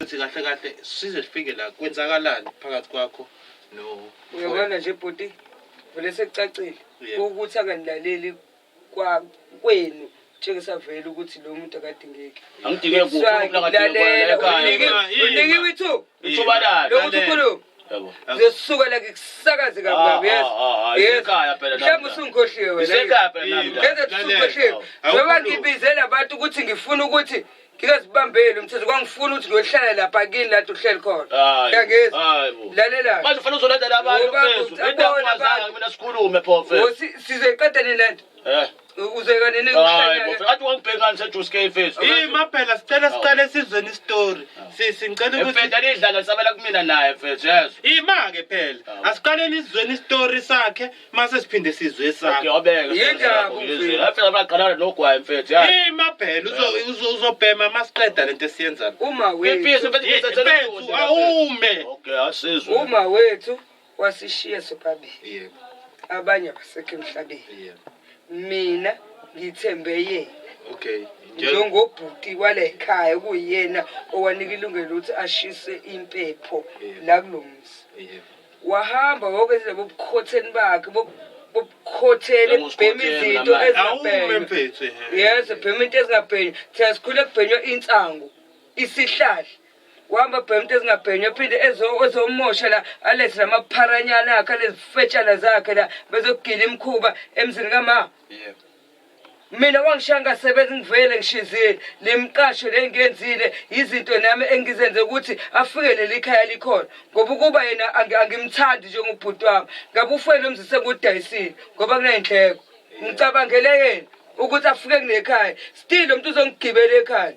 Ukuthi kahle kahle size sifike la kwenzakalani phakathi kwakho no Uyabona nje bhuti, vele sekucacile Yebo. ukuthi akangilaleli kwa kwenu tshengisa vele ukuthi lo muntu akadingeki. Angidinge kuphi Lalela, ekhaya. unikiwe ithuba Ithuba lani? lokuthi ukhulume. Yabo. Ngizosuka la ngikusakaze kabi kabi Ah, yes. ah, ah, Yes. isekhaya phela nami Mhlawumbe la. usungikhohliwe wena. Isekhaya phela nami la. Ngenze usungikhohliwe. Njengoba ngibizela abantu ukuthi ngifuna ukuthi ngingazibambeli umthetho kwangifuna ukuthi ngiyohlala lapha kini lapho uhleli khona. Hayi. Uyangizwa? Hayi bo. Lalela. Manje ufanele uzolandela abantu Ngoba mfethu. abona Into ungazange abantu. mina sikhulume pho mfethu. Sizoyiqeda nini lento? Eh. Uzoyeka nini Hayi bo. ukuhlanya? Ngathi wangibhekani sejuice K mfethu. Ima phela sicela siqale sizweni isitori. Sisi ngicela ukuthi Mfethu alidlala lisabela kumina naye mfethu yes. ima ke phela. Hawu. Asiqaleni sizweni isitori sakhe mase siphinde sizwe Okay sakhe. wabeke. Yindaba mfethu. Afika baqalana nogwayi mfethu ya. Ima phela uzobhema masiqeda lento esiyenzayo. Uma wethu, Mfethu mfethu Mfethu awume. Okay asizwe. uma wethu wasishiya sobabili. Yebo, Abanye abasekho emhlabeni. yebo. Mina ngithembe yena. Okay. Njengobhuti wale ekhaya kuyena owanika ilungelo ukuthi ashise impepho Yebo. la kulo muzi. Yebo. Wahamba wokwenza bobukhotheni bakhe bobukhotheni ebhema Njengosikhotheni izinto namanje. Awume ezingabhenywa. mfethu. Yes, ebhema into ezingabhenywa. Thina sikhule kubhenywa insangu, isihlahla. Wahamba bhema into ezingabhenywa aphinde ezomosha la alethe lamapharanyana akhe alezifetshana zakhe la bezokugila imikhuba emzini kama. Yebo. Mina wangishiya ngasebenza ngivele ngishizile le mqasho le ngiyenzile izinto nami engizenze ukuthi afike leli khaya likhona ngoba ukuba yena angimthandi njengobhuti wami ngabe ufele umzi sengudayisile ngoba kuney'ndleko ngicabangele yena ukuthi afike kunekhaya still lo muntu uzongigibela ekhaya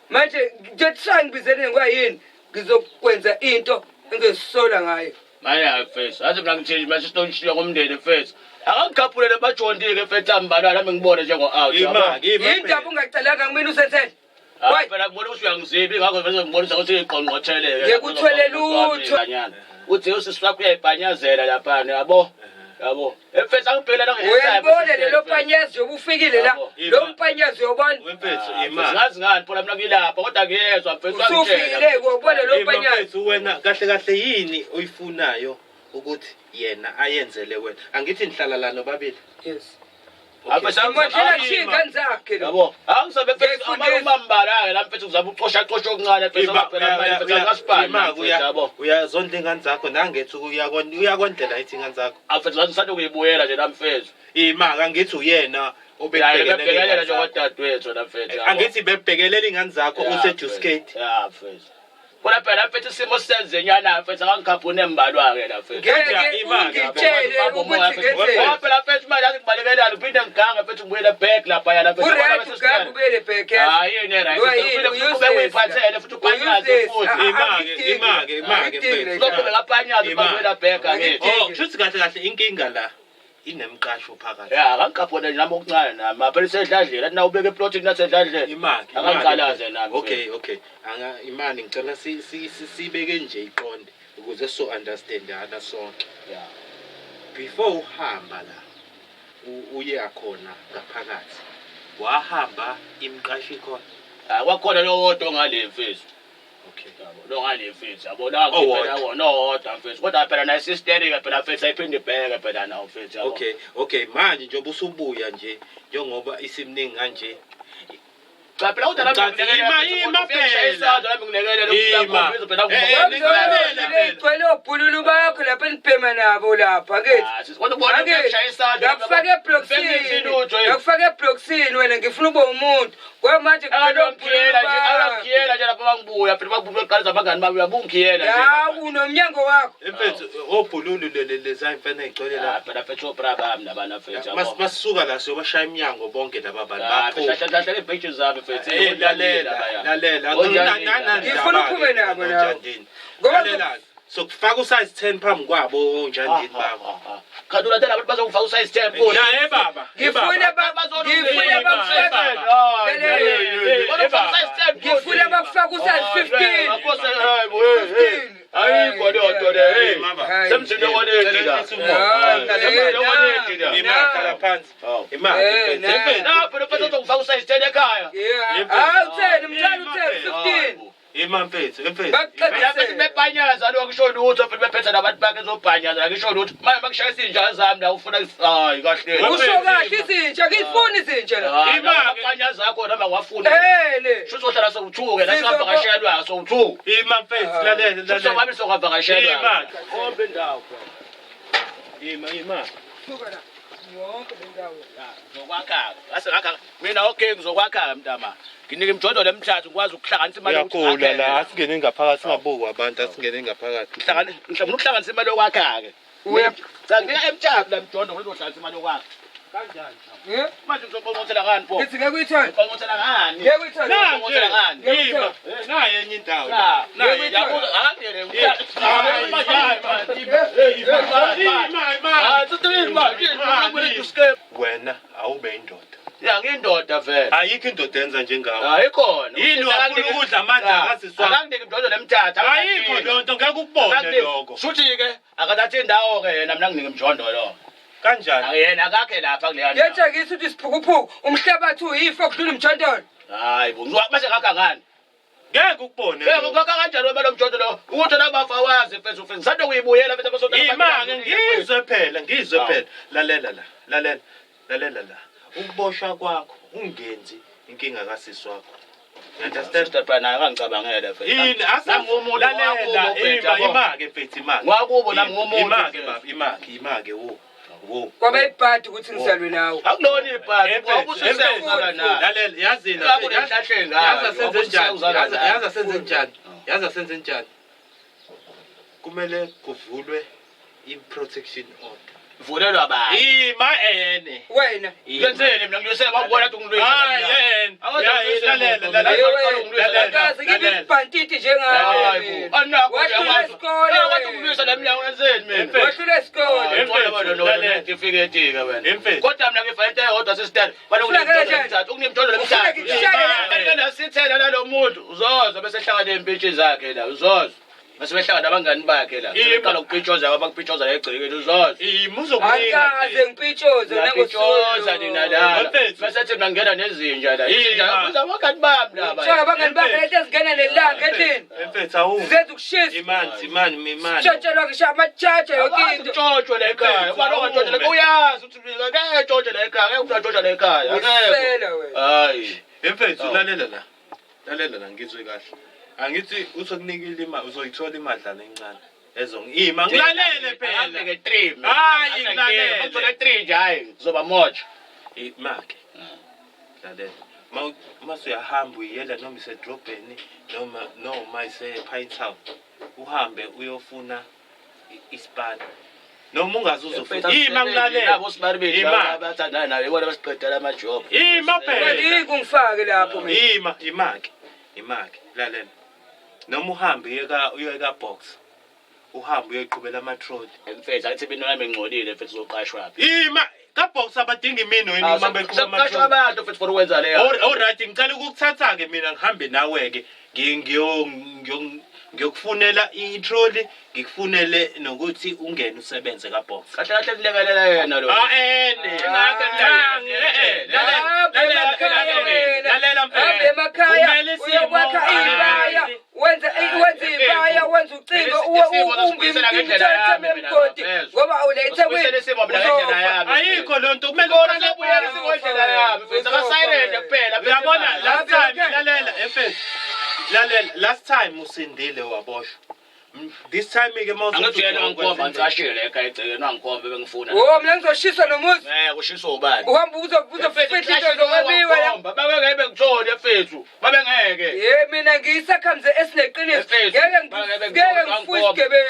manje nje kuthiwa ngibizele ngoba yini ngizokwenza into engizozisola ngayo. Manje hayi mfethu, athi mina ngithini manje sinoshiya komndeni mfethu. Akangikhaphulele bajondile mfethu ambalwa nami ngibone njengo out. Ima ke ima. Yindaba ungacelanga kumina usethele. Hayi Why? phela ngibona ukuthi uyangiziba ingakho bese ngibonisa ukuthi iqongqotheleke. Ngeke uthwele lutho. Uthi usisi wakho uyayibhanyazela lapha yabo. Yabo. Mfethu angibhekela la Uyalibona lelo panyazi njengoba ufikile la. Yabo. Lo mpanyazi uyobona. Mfethu ima. Ngazi ngani phela mina ngilapha kodwa ngiyezwa mfethu Usufikile uyobona lo Ima panyazi. mfethu wena kahle kahle yini oyifunayo ukuthi yena ayenzele wena? Angithi nihlala la nobabili. Yes. Mfethu Mandlela kushiya ingane zakhe lo. Yabo. Angisabe mfethu Ngiyayifundisa. amabambala la mfethu kuzama ucosha cosha okuncane mfethu Ima, phela manje mfethu akasipani ima, mfethu yabo. uyazondla ingane zakho nangethi uyakondlela ithi ingane zakho. Mfethu ngathi ngisanda kuyibuyela nje la mfethu. Ima angithi uyena Ya obekubhekelela bebhekelela ingane nje zakho. kodadewethu la mfethu. yabo. Angithi bebhekelela ingane zakho Ya, use juice mfethu. gate. Ya mfethu. Kodwa phela mfethu isimo senze nyana mfethu akangikhaphune embalwa ke la mfethu. Ngeke Ima, ungitshele ukuthi ngenzeni. Ngoba phela mfethu manje akubalekelani uphinde ngigange mfethu ngibuyele back lapha yana mfethu. Uright ugange ubuyele back yes. Hayi yini right. Ngoba yini, Uphinde useless ube uyiphathele futhi upanyaze Useless. futhi. Ah, Ima ke, angidingi. ima ke, ima ke Angidingi mfethu. le Uzoqhubeka apanyaze Ima. ubuyela back angithi. Oh, kushuthi kahle kahle inkinga la inemqasho phakathi. Ya akangikhaphune nje nami okuncane nami. Phela isedladlela athi na ubeke eplotini nasedladlela. Ima ke. Akangiqalaze nami. Okay, okay. Anga imani ngicela sibeke nje iqonde ukuze so understandana sonke. Ya. Before uhamba la uye khona ngaphakathi. Wahamba imqasho ikhona. Ah kwakhona lo wodwa ongale mfethu. Okay. Yabo lo ngale mfethu. Yabo la Owodwa. phela wona owodwa mfethu. Kodwa phela naye sister ke phela mfethu ayiphinde ibheke phela nawo mfethu yabo. Okay, okay. Manje njengoba usubuya nje njengoba isimningi kanje. Cha phela kodwa nami Cha, ima, ima phela. Isandla nami ngilekelele Ima. phela Eh, eh, nilalele phela. Igcwele obhululu bakho lapha enibhema nabo lapha akithi. Ah, sis kodwa ubona ukushaya isandla. Ngakufaka ebloksini. Ngakufaka ebloksini wena ngifuna ube umuntu. Ngoba manje kugcwele obhululu Akamkhiyela nje, bakho. akamkhiyela nje lapha bangibuya phela babuya qala abangani bami uyabungkhiyela nje. Ya unomnyango wakho. Mfethu obhululu leza imfene ezigcwele Ah la. phela mfethu obra bami nabana mfethu yabo. Masisuka la siyobashaya iminyango bonke laba bantu Ah baphuma. phela hlahla ibheji zami mfethu. Eh lalela, lalela. Ngifuna uphume nabo nawe. Ngoba Ngoba sokufaka usize 10 phambi kwabo onjandini babo. Kanti ulandela abantu bazokufaka usize 10 futhi. Ya eh baba. eh, baba. Ngifuna ngifuna bakufaka ngifuna bakufaka usize 15. Ayikho leyo nto leyo. Eh, mama. Hayi. Semthini owanedi la. Hayi, owanedi la. Ima hlala phansi. Ima. Eh, na. Lapho lo mfethu uzokufaka usize 10 ekhaya. Yeah. Hawu 10, mntwana u10 15. Ima mfethu, mfethu. Bakuxabise. Futhi bepanyaza lo ngisho lutho futhi bephethe nabantu bakhe ezobhanyaza ngisho lutho. Manje bakushaya izinja zami la ufuna hayi kahle. Usho kahle izinja, ngifuni izinja la. Hayi, Ima-ke. amapanyaza akho noma ngiwafuna. Hele. Shuthi ohlala sewuthuke la singavakashelwa sewuthuke. Ima mfethu, lalela, Shuthi lalela. sokwami sokavakashelwa. Ima. Khomba indawo bro. Ima, ima. Suka la. Yonke le ndawo. Ngizokwakha. Ngase ngakha mina okay ngizokwakha mntama. Nginike imjodo lemthathu ngikwazi ukuhlanganisa imali yokuthi Uyagula ngakhe. la, asingene ngaphakathi singabukwa abantu, asingene ngaphakathi. Ngihlangane ngifuna ukuhlanganisa imali yokwakha ke. Uya- Cha nginika emthathu la mjondo ngizohlanganisa imali yokwakha. Kanjani? Eh? Manje ngizoqonqothela ngani pho? Ngithi ngeke uyithole. Ngiqonqothela ngani? Ngeke uyithole. Ngiqonqothela ngani? Ima, nayi enye indawo. Cha. Nayi enye Yabuza akangene. Ima, ima. Wena awube indoda. Ya ngiyindoda vele. Ayikho indoda enza njengawe. Ayikhona. Yini wafuna ukudla amandla kasisi wakho? Akanginiki imjodo lemthatha. Ayikho lonto ngeke ukubone lokho. Shuthi ke akathathe indawo ke yena mina nginike imjondo lo. Kanjani? Yena akakhe lapha kuleya ndawo. Ngiyatshengisa ukuthi isiphukuphuku umhlabathi uyifa kudlula umjondolo. Hayi bo, mase ngakha ngani? Ngeke ukubone. Yebo lokho. ngakha kanjani wena lo mjondo lo? Ukuthi nabafa wazi mfethu mfethu. Ngisanda kuyibuyela mfethu amasonto. Ima-ke ngizwe phela, ngizwe Hawu. phela. Lalela la, lalela, lalela la. Ukuboshwa kwakho ungenzi inkinga kasisi wakho. You understand? Sister phela naye akangicabangele mfethu. Yini Nami ngumuntu lalela wakubo, mfethu, ima yabo. ima-ke mfethu ima-ke. Ngwakubo nami ngumuntu, Ima-ke mfethu. baba ima-ke ima-ke wo wo. Kwaba ibhadi ukuthi ngizalwe nawe. Akulona ibhadi. Mfethu, Wawubusa uzalwa naye. Lalela yazini Lapho nenhlahleni ngayo, yazi asenze wabusa njani uzalwa naye. yazi asenze njani yazi asenze njani kumele kuvulwe i-protection order. Vulelwa bani? Ima ene. Wena. Ngenzeni mina ngilwise bakubona ukuthi ngilwise. Hayi yena. Lalela lalela. Akaze ngibe ibhantiti njengawe. Hayi mina. bo. Anakho Wahlula isikole. Wathi ngilwisa la mina ngenzeni mina? Wahlula isikole. Certificate ke wena. Imfethu. Kodwa mina ngifa into eyodwa sister. Ufuna kanjani? Ukunemjondo Ufuna lemthathu. ngikushayele la? Kanti nasithela nalo muntu uzozwa bese hlangana nempintshi zakhe la uzozwa. Bese behlangana nabangani bakhe la. Ima. Sebeqala ukupitshoza abakupitshoza la egcekeni uzozwa. Ima uzokunika. Angikaze ngipitshoze Ngiyapitshoza nina la. Mfethu. Bese thi mina ngingena nezinja la. Izinja Ima. kuza abangani bami laba. Shaka abangani bakhe lento ezingena nelanga endlini. Mfethu awu. Zenza ukushisa. Imani imani imani. Tshotshelwa ngisho amatshatsha yonke into. Ntshotshwe la ekhaya. Mfethu, Ubani ongatshotshwa la awume. uyazi ukuthi mina ngeke ntshotshwe la ekhaya. Ngeke umuntu atshotshwe la ekhaya. Usela wena. Hayi. Mfethu Awu. lalela la. Lalela la ngizwe kahle. Angithi uzokunikile imali uzoyithola imadlana encane. Ezong ima ngilalele phela. Angeke 3. Hayi, ngilalele. Ngithola 3 nje hayi ngizoba moja. Ima-ke. Lalela. Uma usuyahamba uyiyela noma isedrobheni noma noma ise-Pine Town uhambe uyofuna isipani noma ungaze uzofuna ima ngilalele Nabo sibari bethu Ima. abathandana nayo ibona basiqedela amajob. Ima phela. Kanti kungifake lapho mina. Ima ima-ke ima-ke lalela noma uhambe uye ka uye ka-box uhambe uyoyiqhubela amatroli Mfethu athi mina nami ngingcolile mfethu uzoqashwa phi? ima ka-box abadingi imino yini uma beqhuba Sekuqashwa amatroli abantu mfethu for ukwenza leyo. Alright ngicela ukukuthatha-ke mina ngihambe nawe-ke ngiyokufunela itroli ngikufunele nokuthi ungene usebenze kabox. Kahle kahle kulekelela yena lo. Ah ene. Ingakho Cha, eh, lalela, Hamba lalela, emakhaya lalela, wena. lalela Hamba mfethu. emakhaya Kumele isimo- uyokwakha iy'baya wenze wenze iy'baya wenze ucingo Isimo sibuyisela ngendlela yami mina, emgodi ngaphezu. ngoba ulethe Sibuyisela isimo mina ngendlela yami. Ayikho lonto kumele Kona uqale sebuyela isimo ngendlela yami mfethu. Akasayirende kuphela. Uyabona last Hamba time emakhaya. lalela mfethu. Lalela last time usindile waboshwa. This time ke mawuzothi Angithi yena wangikhomba ngicashile ekhaya egcekeni wangikhomba bengifuna. wo mina ngizoshiswa nomuzi Eh kushiswa ubani? uhamba uzofihla into zokwebiwa la Babengeke bengithole mfethu. Babengeke. ye mina ngiyisakhamze esineqiniso Mfethu, ngeke bangeke ngeke ngifuye isigebengu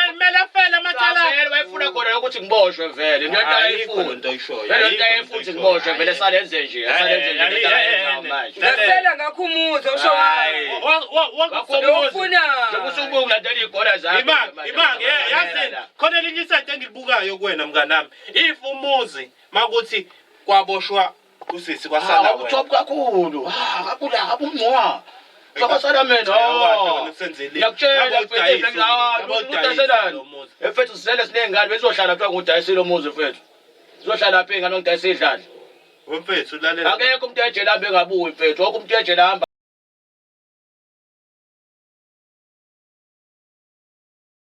Kumele afele amacala. Vele wayefuna khona ukuthi ngiboshwe vele. Into Ayikho ayifuna. lento oyishoyo. Vele into ayifuna ukuthi ngiboshwe vele salenze nje. Salenze nje lento ayenzayo manje. ngasela ngakho umuzi usho Hayi. ngawo Ufuna. Njengoba usubuya ulandela iy'gora zakho. Imang, imang, yazini khona elinye isayidi engilibukayo kuwena mnganami. If umuzi makuthi kwaboshwa usisi kwasala wena. Top kakhulu. Ha, kakula abungcwa. Kwasala mina. Ngiyakutshela Ngiyakutshela mfethu. Mfethu sizele sinengane bezohlala kuthiwa ngudayisile umuzi mfethu. Sizohlala phi ingane ngidayisa idlala. Mfethu lalela. Akekho umuntu ejele ahambe engabuyi mfethu. Wonke umuntu ejele ahamba